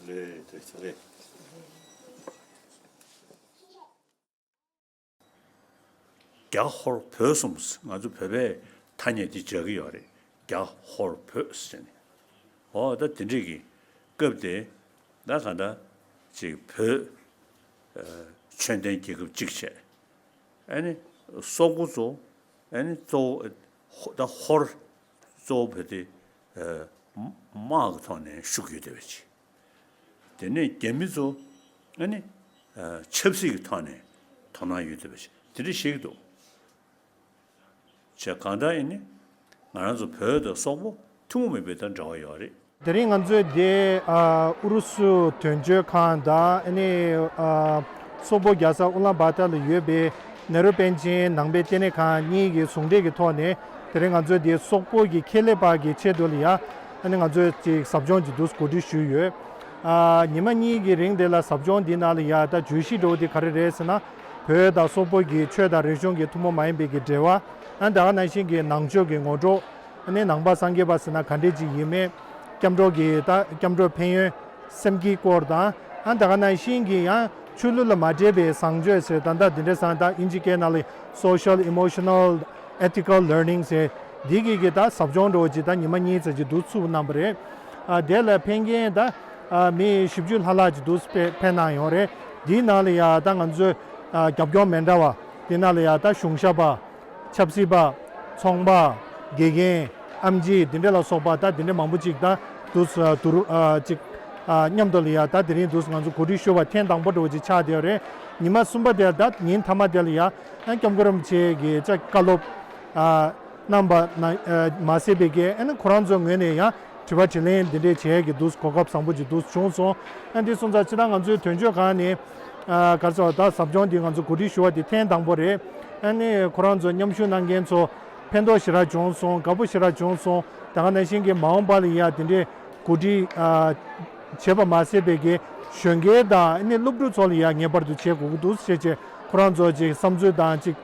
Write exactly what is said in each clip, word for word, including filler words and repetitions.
རེད་རེད་རེད། རྒྱ་ཧོར་བོད་གསུམ། ང་ཚོ་བོད་པའི་ཐ་སྙད་དེ་སྦྱར་གྱི་ཡོད་རེད། རྒྱ་ཧོར་བོད་ཟེར་ནས། འོ་ད་དེ་འདྲས་ཀྱི་སྐབས་དེ་ད་ག་འདྲ་ཅིག་བོད་ཨ་ཆོས་ལྡན་རྒྱལ་ཁབ་གཅིག་བྱས། ཨ་ནི་སོག་པོ་ཚོ་ཨ་ནི་གཙོ་བོ་ཧོ་ད་ཧོར་གཙོ་བོ་བོད་དེ་ཨ་དམག་གི་ཐོག་ནས་ཤུགས་ཡོད་བསྡད་པ་ཅིག་དེ་ནས་རྒྱ་མི་ཚོ་ཨ་ནི་ཨ་ཆབ་སྲིད་ཀྱི་ཐོག་ནས་དོ་སྣང་ཡོད་བསྡད་པ་ཞིག་དེ་འདྲ་བཤད་ཀྱི་འདུག་བྱས་གང་ལྟར་ཨ་ནི་ང་རང་ཚོ་བོད་དང་སོག་པོ་ཐུན་མོང་མིན་པའི་དང་འབྲེལ་བ་ཡོད་རེད། དེ་རིང་ང་ཚོས་འདི་ཨ་ཨུ་རུ་སུ་དོན་གཅོད་ཁང་དང་ཨ་ནི་ཨ་སོག་པོ་རྒྱལ་ས་ཨུ་ལན་བཱ་ཏཱ་ལ་ཡོད་པའི་ནེ་རུ་པཎ་ཆེན་ནང་པའི་ལྟེ་གནས་ཁང་གཉིས་ཀྱི་ཟུང་འབྲེལ་གྱི་ཐོག་ནས་དེ་རིང་ང་ཚོས་འདི་སོག་པོ་གི་ཁེ་ལས་པ་གི་ཆེད་དུ་ལ་ཡ་ཨ་ནི་ང་ཚོས་ཅིག་ཟབ་སྦྱོང་ཅིག་འདུག་གོ་སྒྲིག་ཞུས་ཡོད། ཨ་ཉི་མ་གཉིས་ཀྱི་རིང་དེ་ལ་ཟབ་སྦྱོང་འདི་ནང་ལ་ཡ་ད་བརྗོད་གཞི་འདྲ་བོ་དེ་ག་རེ་རེད་ཟེར་ན། བོད་དང་སོག་པོ་གི་ཆོས་དང་རིག་གཞུང་གི་ཐུན་མོང་མ་ཡིན་པའི་གི་འབྲེལ་བ། ཨ་ད་ག་ནང་བཞིན་གྱི་ནང་ཆོས་ཀྱི་ངོ་སྤྲོད། ཨ་ནི་ནང་པ་སངས་རྒྱས་པ་ཟེར་ན་ག་འདྲས་ཅིག་ཡིན་མིན། སྐྱབས་འགྲོ་གི་ད་སྐྱབས་འགྲོའི་ཕན་ཡོན། སེམས་བསྐྱེད་སྐོར་དང་། ཨ་ད་ག་ནང་བཞིན་གྱི་ཡང་ཆོས་ལུགས་ལ་མ་འདྲེས་པའི་བཟང་སྤྱོད་ཟེར་ད་ལྟ་འདི་འདྲས་སང་ད་ཨིན་ཇི་སྐད་ནང་ལ་social emotional ethical learning ཟེར་འདི་གི་གི་ད་ཟབ་སྦྱོང་འདྲ་བོ་ཅིག་ད་ཉི་མ་གཉིས་ཙམ་ཅིག་འདུག་ཚུགས་གནང་བ་རེད། ཨ་དེ་ལ་ཕེབས་མཁན་ད་ཨ་མི་བཞི་བཅུ་ལྷག་ལྷག་ཅིག་འདུག་ཕེབས་ཕེབས་གནང་ཡོང་རེད། འདིའི་ནང་ལ་ཡ་ད་ང་ཚོའི་ཨ་རྒྱབ་སྐྱོར་མི་འདྲ་བ་འདི་ནང་ལ་ཡ་ད་གཞུང་ཞབས་པ། ཆབ་སྲིད་པ། ཚོང་པ། དགེ་རྒན། ཨེམ་ཆི་འདི་འདྲ་ལ་སོགས་པ་ད་འདི་འདྲ་མང་པོ་ཅིག་ད་འདུག་ཨ་དུ་རུ་ཨ་ཅིག་ཨ་མཉམ་དུ་ལ་ཡ་ད་དེ་རིང་འདུག་ང་ཚོ་གོ་སྒྲིག་ཞུ་བ་ཐེངས་དང་པོ་འདྲ་བོ་ཅིག་ཆགས་བསྡད་ཡོད་རེད། ཉི་མ་གསུམ་པ་དེར་ད་ཉིན་མཐའ་མ་དེ་ལ་ཡ་ཨ་སྐྱབས་མགོན་རིན་པོ་ཆེ་གི་ཅིག་བཀའ་སློབ་ཨ་གནང་བ་ན་ཨ་མ་ཟད་པའི་གི་ཨ་ནི་ཁོ་རང་ཚོའི་ངོས་ནས་ཡང་དྲི་བ་དྲིས་ལན་འདི་འདྲས་བྱེད་ཡས་ཀྱི་འདུག་གོ་སྐབས་བཟང་པོ་ཅིག་འདུག་བྱུང་སོང་། ཨ་འདི་སོང་ཙང་ཕྱི་ད་ང་ཚོའི་དོན་གཅོད་ཁང་ནས་ཨ་ག་རེ་ཟེར་བ་ད་ཟབ་སྦྱོང་འདི་ང་ཚོ་གོ་སྒྲིག་ཞུ་བ་འདི་ཐེངས་དང་པོ་རེད། ཨ་ནི་ཁོ་རང་ཚོ་མཉམ་ཞུགས་གནང་མཁན་ཚོ་ཕན་ཐོགས་ཞེ་དྲག་བྱུང་སོང་། དགའ་པོ་ཞེ་དྲག་བྱུང་སོང་། ད་ག་ནང་བཞིན་གྱི་མ་འོངས་པ་ལ་ཡ་དེ་འདྲའི་གོ་སྒྲིག་ཨ་བྱས་པ་མ་ཟད་པའི་གི་གཞོན་སྐྱེས་དང་ཨ་ནི་སློབ་ཕྲུག་ཚོ་ལ་ཡ་ངེས་པར་དུ་བྱེད་དགོས་ཀྱི་འདུག་ཟེར་བྱས་ཁོ་རང་ཚོ་ཅིག་བསམ་ཚུལ་དང་ཅིག་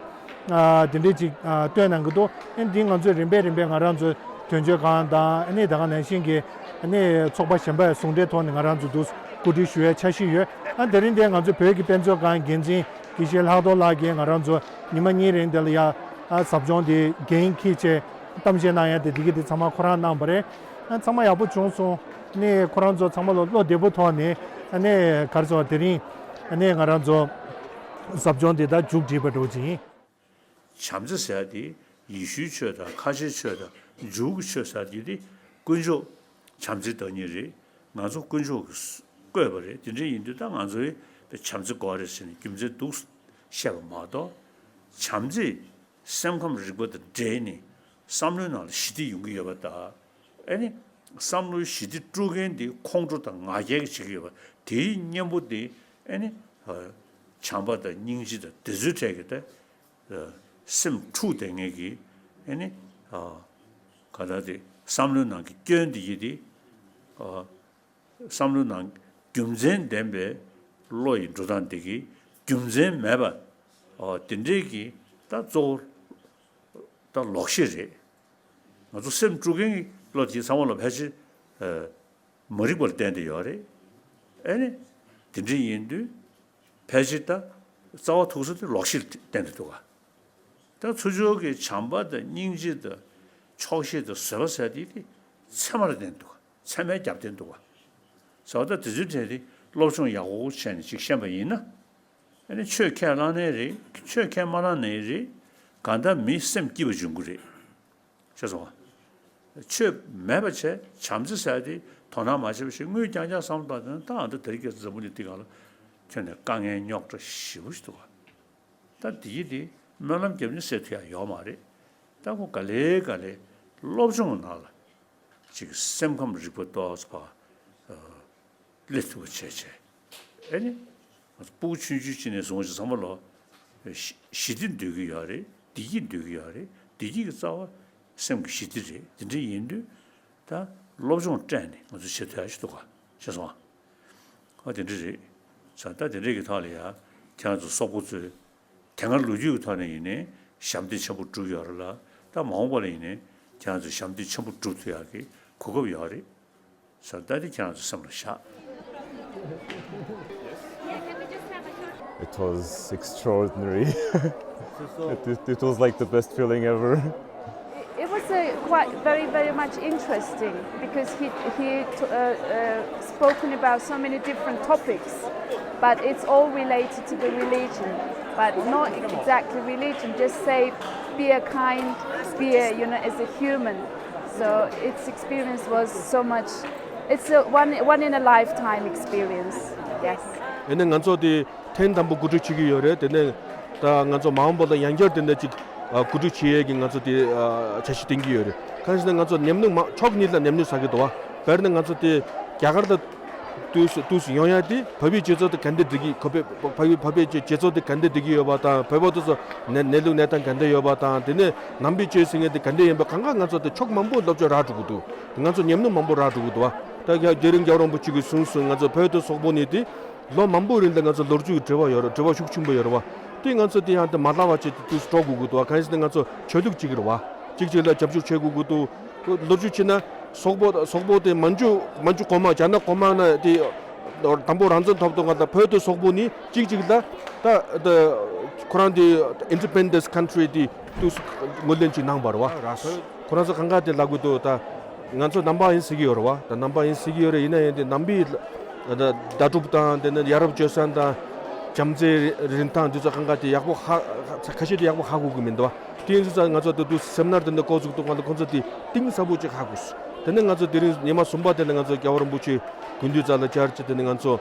ཨ་དེ་འདྲའི་ཅིག་ཨ་བཏོན་གནང་གི་འདུག་ཨ་ནི་འདི་ང་ཚོས་རིམ་པས་རིམ་པས་ང་རང་ཚོའི་དོན་གཅོད་ཁང་དང་ཨ་ནི་ད་ག་ནང་བཞིན་གྱི་ཨ་ནི་ཚོགས་པ་གཞན་པའི་ཟུང་འབྲེལ་ཐོག་ནས་ང་རང་ཚོ་འདུག་གོ་སྒྲིག་ཞུ་ཡའི་འཆར་གཞི་ཡོད། ཨ་དེ་རིང་དེ་ང་ཚོ་བོད་ཀྱི་དཔེ་མཛོད་ཁང་འགན་འཛིན་དགེ་བཤེས་ལྷག་རྡོར་ལགས་ཀྱིས་ང་རང་ཚོ་ཉི་མ་གཉིས་རིང་དེ་ལ་ཡ་ཨ་ཟབ་སྦྱོང་དེ་འགན་འཁྱེར་བྱས་གཏམ་བཤད་གནང་ཡ་དེ་འདི་གི་དེ་ཚང་མ་ཁོ་རང་གནང་བ་རེད། ཨ་ཚང་མ་ཡག་པོ་བྱུང་སོང་། ཨ་ནི་ཁོ་རང་ཚོ་ཚང་མ་ལ་བློ་བདེ་པོ་ཐོག་ནས་ཨ་ནི་ག་རེ་ཟེར་བ་དེ་རིང་ཨ་ནི་ང་རང་ཚོ་ཟབ་སྦྱོང་དེ་ད་མཇུག་སྒྲིལ་བ་འགྲོ་གི་ཡིན། བྱམས་བརྩེ་ཟེར་ཡ་དེ་ཡེ་ཤུའི་ཆོས་དང་ཁ་ཆེའི་ཆོས་དང་འཇིགས་པའི་ཆོས་ཟེར་ཡ་དེ་དེ་དཀོན་མཆོག་བྱམས་བརྩེའི་བདག་ཉིད་རེད། ང་ཚོ་དཀོན་མཆོག་གིས་བཀོད་པ་རེད། དེ་འདྲ་ཡིན་དུས་ད་ང་ཚོས་བྱམས་བརྩེ་དགོས་རེད་ཟེར་ནས་རྒྱུ་མཚན་འདུག་བཤད་པ་མ་གཏོགས། བྱམས་བརྩེས་སེམས་ཁམས་རིག་པ་དང་འབྲེལ་ནས་བསམ་བློའི་ནང་ལ་ཞི་བདེ་ཡོང་གི་ཡོད་པ་དང་། ཨ་ནི་བསམ་བློའི་ཞི་བདེ་དཀྲུག་མཁན་དེ་ཁོང་ཁྲོ་དང་ང་རྒྱལ་གྱིས་བྱེད་ཀྱི་ཡོད་པ་དེའི་གཉེན་པོ་དེ་ཨ་ནི་བྱམས་པ་དང་སྙིང་རྗེ་དང་དེ་ཚོའི་གྲས་ཀྱི་ད་སེམས་འཁྲུག་བསྡད་མཁན་གྱི་ཨ་ནི་ག་ད་དེ་བསམ་བློའི་ནང་གི་སྐྱོན་དེ་ཡི་དེ། བསམ་བློའི་ནང་རྒྱུ་མཚན་ལྡན་པའི་བློ་ཡི་འགྲོ་སྟངས་དེ་གི་རྒྱུ་མཚན་མེད་པ། ཨོ་དེ་འདྲས་ཀྱི་ད་གཙོ་བོ་ད་ལོག་ཤེས་རེད། ང་ཚོ་སེམས་དཀྲུག་མཁན་གྱི་བློ་དེ་ཚང་མ་ལ་ཕལ་ཆེར་མ་རིག་པ་ལ་བརྟེན་ཏེ་ཡོད་རེད། ཨེ་ནི་དེ་འདྲས་ཡིན་དུས་ཕལ་ཆེར་ད་རྩ་བ་ཐུག་ས་དེ་ལོག་ཤེས་ལ་བརྟེན་ཏེ་འདུག་ག་ད་ཚུར་ཕྱོགས་ཀྱི་བྱམས་པ་དང་སྙིང་རྗེ་དང་ཆོག་ཤེས་དང་བཟོད་པ་ཟེར་དེ་དེ་ཚད་མར་བརྟེན་འདུག་ག་ཚད་མའི་རྒྱབ་རྟེན་འདུག་ག་ཟེར་བ་ད་དེ་ཚོའི་གྲས་དེ་སློབ་སྦྱོང་ཡག་པོ་བྱས་ནས་ཅིག་ཤེས་པ་ཡིན་ན། ཨ་ནི་ཆོས་ཁས་བླངས་ནའི་རེད། ཆོས་ཁས་མ་བླངས་ནའི་རེད། གང་ལྟར་མིའི་སེམས་སྐྱིད་པ་འབྱུང་གི་རེད། ཤེས་སོང་ང་། ཆོས་མེད་པ་བྱས་བྱམས་བརྩེ་ཟེར་དེ་དོ་སྣང་མ་བྱས་པ་ཞིག་དངུལ་རྐྱང་རྐྱང་བསམ་བློ་བཏང་ན་ད་ཨ་ད་དེ་རིང་ཁྱེད་འཛམ་བུ་གླིང་འདི་སྒང་ལ་ཁྱོན་ནས་དཀའ་ངལ་རྙོག་དྲ་ཞེ་པོ་ཞིག་འདུག་ག་ད་འདི་ཡི་འདི་སྨོན་ལམ་རྒྱབ་ནས་སེལ་ཐུབ་ཡ་ཡོད་མ་རེད། ད་ཁོ་ག་ལེ་ག་ལེ་སློབ་སྦྱོང་ནང་ལ་ཅིག་སེམས་ཁམས་རིག་པ་ཏོག་ཙམ་ཕར་སླེབས་ཐུབ་པ་བྱས་བྱས། ཨེ་ནི་ང་ཚོ་སྤུ་གུ་ཆུང་ཆུང་ཅིག་ནས་བཟུང་ཅིག་ཚང་མ་ལོ་ཞི་ཞི་བདེ་འདོད་ཀྱི་ཡོད་རེད། བདེ་སྐྱིད་འདོད་ཀྱི་ཡོད་རེད། བདེ་སྐྱིད་ཀྱི་རྩ་བ་སེམས་ཀྱི་ཞི་བདེ་རེད། དེ་འདྲ་ཡིན་དུས་ད་སློབ་སྦྱོང་སྤྲད་ནས་ང་ཚོ་བྱེད་ཐུབ་ཡ་ཞིག་འདུག་ག་ཤེས་སོང་ང་། ཨ་དེ་འདྲ་རེད། ས་ད་དེ་འདྲ་གི་ཐོག་ལ་ཡ་ཁྱེད་རང་ཚོ་སོག་པོ་ཚོས་དེ་སྔ་ལོ་རྒྱུས་ཀྱི་ཐོག་ནས་ཡིན་ནའི་ཞབས་འདེགས་ཆེན་པོ་བསྒྲུབས་ཡོད་རེད་ལ། ད་མ་འོངས་པ་ལ་ཡིན་ནའི་ཁྱེད་རང་ཚོས་ཞབས་འདེགས་ཆེན་པོ་བསྒྲུབ་ཐུབ་ཡག་གི་གོ་སྐབས་ཡོད་རེད། ས་ད་དེ་ཁྱེད་རང་ཚོ་སེམས་ལ་བཞག It was extraordinary. It, it, it was like the best feeling ever. It was a quite very, very much interesting because he, he t- uh, uh, spoken about so many different topics, but it's all related to the religion, but not exactly religion, just say be a kind, be a, you know, as a human. So its experience was so much, it's a one, one in a lifetime experience, yes. ཡིན་ནའི་ང་ཚོ་དེ་ཐེངས་དང་པོ་གོ་སྒྲིག་བྱེད་ཀྱི་ཡོད་རེད། དེ་ནས་ད་ང་ཚོ་མ་འོངས་པ་ལ་ཡང་བསྐྱར་དེ་འདྲ་ཅིག་ཨ་གོ་སྒྲིག་བྱེད་ཡས་ཀྱི་ང་ཚོ་དེ་ཨ་འཆར་གཞི་བཏིང་གི་ཡོད་རེད། གང་ཡིན་ཟེར་ན་ང་ཚོ་ཉམས་མྱོང་མ་ཕྱོགས་གཉིས་ལ་ཉམས་མྱོང་བསགས་ཀྱི་འདུག་བ། དཔེར་ན་ང་ཚོ་དེ་རྒྱ་གར་ལ་དུས་སུ་དུས་སུ་ཡོང་ཡ་དེ་བོད་པའི་སྤྱི་ཚོགས་དེ་ག་འདྲ་འགྲིག་གི་ཁོ་པའི་བོད་པའི་བོད་པའི་སྤྱི་སྤྱི་ཚོགས་དེ་ག་འདྲ་འགྲིག་གི་ཡོད་པ་དང་བོད་པ་དེ་ཚོ་གནས་གནས་ལུགས་གནས་སྟངས་ག་འདྲ་ཡོད་པ་དང་དེ་ནས་ནང་པའི་སྤྱོད་ཟེར་མཁན་དེ་ག་འདྲ་ཡིན་པ་གང་ག་ང་ཚོ་དེ་ཕྱོགས་མང་པོ་སློབ་སྦྱོང་རག་འགྲོ་གི་འདུག་ང་ཚོ་ཉམས་མྱོང་མང་པོ་རག་འགྲོ་གི་འདུག་བ། ད་རྒྱ་རྒྱ་རི་རྒྱལ་བ་རིན་པོ་ཆེ་གིས་གསུངས་སོང་། ང་ཚོ་བོད་དེ་སོག་པོ་ནས་དེ། ལོ་མང་པོའི་རིང་ལ་ང་ཚོ་ལོ་རྒྱུས་ཀྱི་འབྲེལ་བ་ཡོད་རེད། འབྲེལ་བ་ཤུགས་ཆེན་པོ་ཡོད་རེད་བ། དེ་ང་ཚོ་དེ་ཡང་དེ་མ་བརླག་པ་བྱས་ཏེ་དུས་སུ་འགྲོ་དགོས་ཀྱི་འདུག་བ། གང་ཡིན་ཟེར་ན་ང་ཚོ་ཆོས་ལུགས་གཅིག་རེད་བ། གཅིག་གཅིག་ལ་རྒྱབ་སྐྱོར་བྱེད་དགོས་ཀྱི་འདུག་ལོ་རྒྱུས་བྱས་ན་སོག་པོ་སོག་པོ་དེ་མན་ཇུ་མན་ཇུ་གོང་མ་རྒྱ་ནག་གོང་མ་ན་དེ་དང་པོ་རང་བཙན་ཐོབ་དུས་སྒང་ལ་བོད་དེ་སོག་པོ་ནས་གཅིག་གཅིག་ལ་ད་ད་ཁོ་རང་དེ་independence country་དེ་དུས་སུ་ངོས་ལེན་ཅིག་གནང་བ་རེད་བ། ཁོ་རང་ཚོ་གང་ག་དེ་ལབ་ཀྱི་འདུག་ད་ང་ཚོ་ནང་པ་ཡིན་ཟེར་གྱི་ཡོད་རེད་བ། ད་ནང་པ་ཡིན་ཟེར་གྱི་ཡོད་རེད། ཡིན་ན་ཡང་དེ་ནང་པའི་ད་ལྟ་གྲུབ་དང་དེ་ནས་ཡ་རབས་སྤྱོད་བཟང་དང་བྱམས་བརྩེའི་རིན་ཐང་དེ་ཚོ་གང་ག་དེ་ཡག་པོ་ཧ་ཁ་ཤས་དེ་ཡག་པོ་ཧ་གོ་གི་མི་འདུག་བ། དེ་ཡིན་ཙང་ང་ཚོ་དེ་དུས་སེ་མི་ནར་དེ་འདྲ་འགོ་བཙུགས་དུས་སྒང་ལ་ཁོང་ཚོ་དེ་གཏིང་ཟབ་པོ་ཅིག་ཧ་གོ་སོང་། དེ་ནས་ང་ཚོ་དེ་རིང་ཉི་མ་གསུམ་པ་དེ་ལ་ང་ཚོ་རྒྱལ་བ་རིན་པོ་ཆེ་དགུན་དུས་རྩ་ལ་བཅར་ཅིག་དེ་ནས་ང་ཚོ་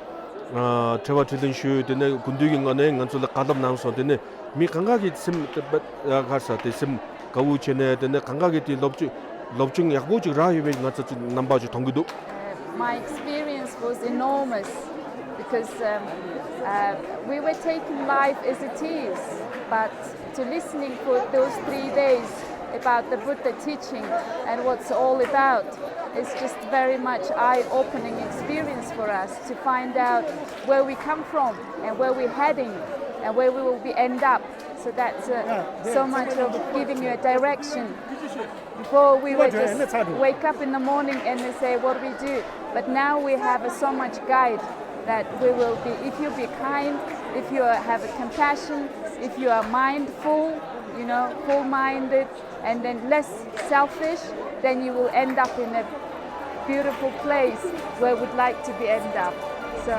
ཨ་འཕྲིན་ལས་ཞུས། དེ་ནས་དགུན་དུས་ཀྱི་ངོས་ནས་ང་ཚོ་ལ་བཀའ་སློབ་གནང་སོང་། དེ་ནས་མི་གང་ག་གི་སེམས་དེ་དཔེ་ཡག་ག་ས་དེ་སེམས་དགའ་བོ་བྱས་ནས་དེ་ནས་གང་ག་གི་དེ་སློབ་སྦྱོང་སློབ་སྦྱོང་ཡག་པོ་ཅིག་རག་ཡོད་པའི་ང་ཚོ་ཅིག་རྣམ་པ་ཅིག་མཐོང་གི་འདུག Uh, my experience was enormous because um, uh, we were taking life as it is, but to listening for those three days about the Buddha teaching and what's all about is just very much eye-opening experience for us to find out where we come from and where we're heading and where we will be end up. So that's uh, so much of giving you a direction. Before we were just wake up in the morning and we say what we do. But now we have uh, so much guide that we will be, if you be kind, if you have a compassion, if you are mindful, you know, full-minded, and then less selfish, then you will end up in a beautiful place where we'd like to be end up. So.